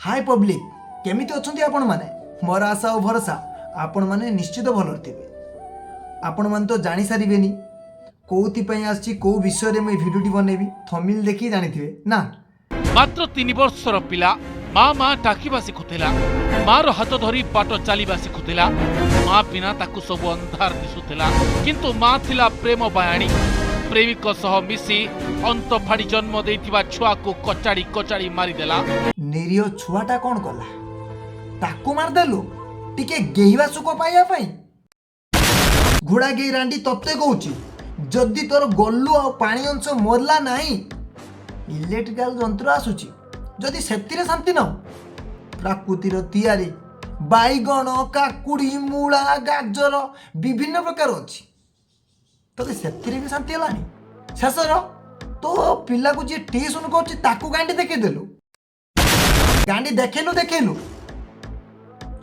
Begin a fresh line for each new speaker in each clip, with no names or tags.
ହାଏ public, କେମିତି ଅଛନ୍ତି ଆପଣମାନେ? ମୋର ଆଶା ଓ ଭରସା, ଆପଣମାନେ ନିଶ୍ଚିତ ଭଲରେ ଥିବେ। ଆପଣମାନେ ତ ଜାଣିସାରିବେନି କେଉଁଥିପାଇଁ ଆସିଛି, କେଉଁ ବିଷୟରେ ମୁଁ ଏ ଭିଡ଼ିଓଟି ବନେଇବି। ଥମ୍ବନେଲ୍ ଦେଖି ଜାଣିଥିବେ ନା?
ମାତ୍ର 3 ବର୍ଷର ପିଲା ମା ମା ଡାକିବା ଶିଖୁଥିଲା, ମାର ହାତ ଧରି ବାଟ ଚାଲିବା ଶିଖୁଥିଲା। ମା ବିନା ତାକୁ ସବୁ ଅନ୍ଧାର ଦିଶୁଥିଲା। କିନ୍ତୁ ମା ଥିଲା ପ୍ରେମ ବାୟାଣୀ। ପ୍ରେମିକ ସହ ମିଶି ଅନ୍ତ ଫାଡ଼ି ଜନ୍ମ ଦେଇଥିବା ଛୁଆକୁ କଚାଡ଼ି କଚାଡ଼ି ମାରିଦେଲା।
ନିରୀହ ଛୁଆଟା କ'ଣ କଲା? ତାକୁ ମାରିଦେଲୁ ଟିକେ ଗେହିବା ସୁଖ ପାଇବା ପାଇଁ। ଘୋଡ଼ା ଗେଇ ରାଣ୍ଡି, ତତେ କହୁଛି, ଯଦି ତୋର ଗଲୁ ଆଉ ପାଣି ଅଂଶ ମରିଲା ନାହିଁ, ଇଲେକ୍ଟ୍ରିକାଲ ଯନ୍ତ୍ର ଆସୁଛି, ଯଦି ସେଥିରେ ଶାନ୍ତି ନ, ପ୍ରାକୃତିର ତିଆରି ବାଇଗଣ, କାକୁଡ଼ି, ମୂଳା, ଗାଜର ବିଭିନ୍ନ ପ୍ରକାର ଅଛି, ତୋତେ ସେଥିରେ ବି ଶାନ୍ତି ହେଲାନି। ଶେଷର ତୋ ପିଲାକୁ ଯିଏ ଟିଉସନ୍ କରୁଛି, ତାକୁ ଗାଣ୍ଡି ଦେଖେଇଦେଲୁ। ଗାଣ୍ଡି ଦେଖେଇଲୁ ଦେଖେଇଲୁ,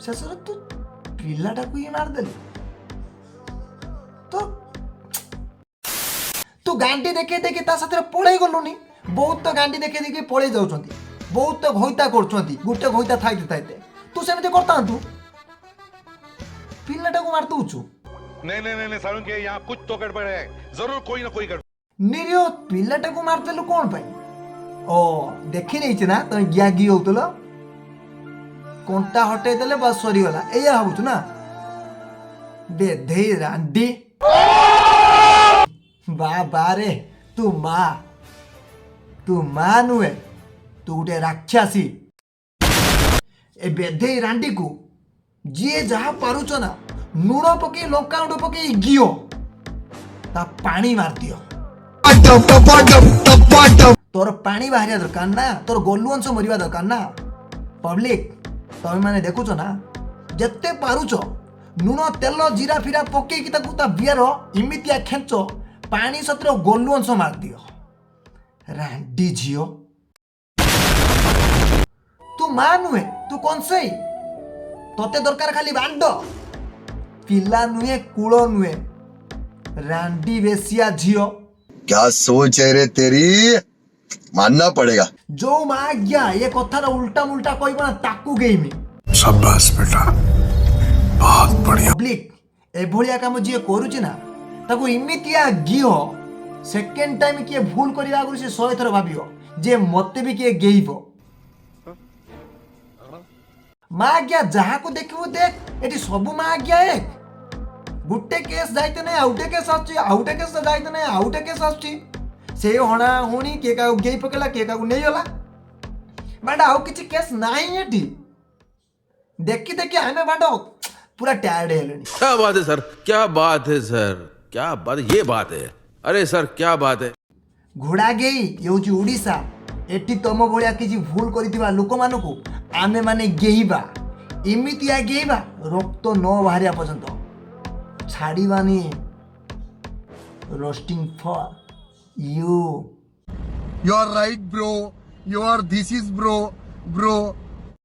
ଶେଷରେ ତୁ ପିଲାଟାକୁ ହିଁ ମାରିଦେଲୁ। ତ ତୁ ଗାଣ୍ଡି ଦେଖେଇ ଦେଖେଇ ତା ସାଥିରେ ପଳେଇ ଗଲୁନି? ବହୁତ ତ ଗାଣ୍ଡି ଦେଖେଇ ଦେଖେଇ ପଳେଇ ଯାଉଛନ୍ତି, ବହୁତ ତ ଘଇତା କରୁଛନ୍ତି। ଗୋଟେ ଘଇତା ଥାଇତେ ଥାଇତେ ତୁ ସେମିତି କରିଥାନ୍ତୁ, ପିଲାଟାକୁ ମାରି ଦଉଛୁ।
नहीं नहीं नहीं नहीं सारुण के, यहाँ कुछ तो गड़बड़ है। जरूर कोई ना कोई गड़बड़
ନିରୀହ ପିଲାଟାକୁ ମାରିଦେଲୁ କ'ଣ ପାଇଁ? ଓ, ଦେଖି ନେଇଛି ନା, ତମେ ଗିଆ ଗି ହଉଥିଲ। କଣ୍ଟା ହଟେଇ ଦେଲେ ବାସ୍ ସରିଗଲା, ଏଇଆ ଭାବୁଛୁ ନା? ବେଧେଇ ରାଣ୍ଡି, ବା ବାରେ, ତୁ ମା, ତୁ ମା ନୁହେଁ, ତୁ ଗୋଟେ ରାକ୍ଷସୀ। ଏ ବେଧେଇ ରାଣ୍ଡିକୁ ଯିଏ ଯାହା ପାରୁଛ ନା, ଲୁଣ ପକେଇ, ଲଙ୍କା ଗୁଣ୍ଡ ପକେଇ ଘିଅ ତା ପାଣି ମାରିଦିଅ। ତୋର ପାଣି ବାହାରିବା ଦରକାର ନା, ତୋର ଗଲୁ ଅଂଶ ମରିବା ଦରକାର ନା? ପବ୍ଲିକ, ତମେ ମାନେ ଦେଖୁଛ ନା? ଯେତେ ପାରୁଛ ଲୁଣ, ତେଲ, ଜିରା ଫିରା ପକେଇକି ତାକୁ ତା ବିଆର ଏମିତିଆ ଖେଞ୍ଚ, ପାଣି ସତରେ ଗଲୁ ଅଂଶ ମାରିଦିଅ। ରାଣ୍ଡି ଝିଅ, ତୁ ମା ନୁହେଁ, ତୁ କଂସେଇ। ତତେ ଦରକାର ଖାଲି ବାଣ୍ଡ, ପିଲା ନୁହେଁ, କୂଳ ନୁହେଁ। ରାଣ୍ଡି ବେଶିଆ ଝିଅ।
क्या सोच है रे तेरी, मानना पड़ेगा।
ଯୋଉ ମା ଆଜ୍ଞା ଏ କଥାର ଉଲ୍ଟା ମୁଲ୍ଟା କହିବ ନା, ତାକୁ ଗେଇମି।
शाबाश बेटा, बहुत बढ़िया।
ପବ୍ଲିକ, ଏଭଳିଆ କାମ ଯିଏ କରୁଛି ନା, ତାକୁ ଏମିତିଆ ଗିହ, ସେକେଣ୍ଡ ଟାଇମ୍ କିଏ ଭୁଲ କରିବା ଆଗରୁ ସେ 100 ଥର ଭାବିବ ଯେ ମତେ ବି କିଏ ଗେଇବ। ମା ଆଜ୍ଞା ଯାହାକୁ ଦେଖିବୁ ଦେଖ, ଏଠି ସବୁ ମା ଆଜ୍ଞା ଏକ। ଗୋଟେ କେସ୍ ଯାଇତେ ନାହିଁ, ଆଉ ଗୋଟେ କେସ୍ ଆସୁଛି। ଆଉ ଗୋଟେ କେସ୍ ଯାଇତେ ନାହିଁ, ଆଉ ଗୋଟେ କେସ୍ ଆସୁଛି। ସେ ହଣା ହୁଣି, କିଏ କାହାକୁ ଗେଇ ପକେଇଲା, କିଏ କାହାକୁ ନେଇଗଲା। ବାଟ ଆଉ କିଛି କେସ୍ ନାହିଁ ଏଠି। ଦେଖି ଦେଖି ଆମେ ବାଟ ପୁରା ଟାୟାର୍ଡ ହେଲେଣି।
क्या बात है सर, क्या बात है सर, क्या बात, ये बात है। अरे सर, क्या बात है!
ଘୋଡ଼ା ଗେଇ, ଇଏ ହେଉଛି ଓଡ଼ିଶା। ଏଠି ତମ ଭଳିଆ କିଛି ଭୁଲ କରିଥିବା ଲୋକମାନଙ୍କୁ ଆମେମାନେ ଗେହିବା, ଏମିତିଆ ଗେହିବା, ରକ୍ତ ନ ବାହାରିବା ପର୍ଯ୍ୟନ୍ତ ଛାଡ଼ିବାନି। Roasting for you.
You are right bro, you are, this is bro, bro.